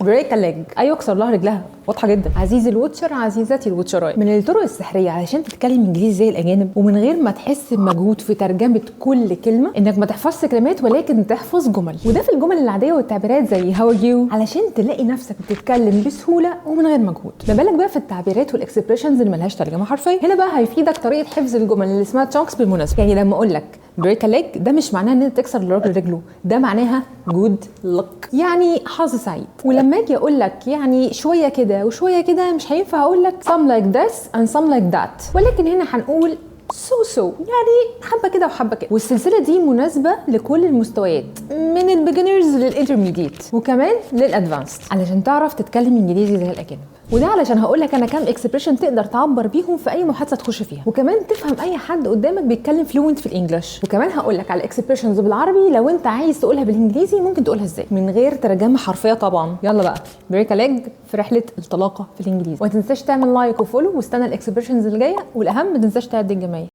Break a leg. ايوه، اكسر لها رجلها، واضحة جدا. عزيزي ال watcher، عزيزتي ال watcher ايه، من الطرق السحريه علشان تتكلم انجليزي زي الاجانب ومن غير ما تحس بمجهود في ترجمه كل كلمه، انك ما تحفظش كلمات ولكن تحفظ جمل، وده في الجمل العادية والتعبيرات زي how are you، علشان تلاقي نفسك بتتكلم بسهولة ومن غير مجهود. ما بالك بقى في التعبيرات وال expressions اللي ملهاش ترجمه حرفيه؟ هنا بقى هيفيدك طريقه حفظ الجمل اللي اسمها chunks. بالمناسبه، يعني لما اقول لك break a leg، ده مش معناه ان انت تكسر للراجل رجله، ده معناها good luck، يعني حظ سعيد. ولما اجي اقول لك يعني شوية كده وشوية كده، مش هينفع اقول لك some like this and some like that، ولكن هنا هنقول so so، يعني حبه كده وحبه كده. والسلسله دي مناسبة لكل المستويات، من ال beginners لل intermediate وكمان لل advanced، علشان تعرف تتكلم انجليزي زي الاجانب. وده علشان هقول لك انا كام expression تقدر تعبر بيهم في اي محادثة تخش فيها، وكمان تفهم اي حد قدامك بيتكلم fluent في ال English. وكمان هقول لك على expressions بالعربي، لو انت عايز تقولها بالانجليزي ممكن تقولها ازاي من غير ترجمه حرفية طبعا. يلا بقى، break a leg في رحله الطلاقه في الانجليزي، وما تنساش تعمل like و follow واستنى ال expressions اللي جايه، والاهم ما تنساش تعد الجمايل.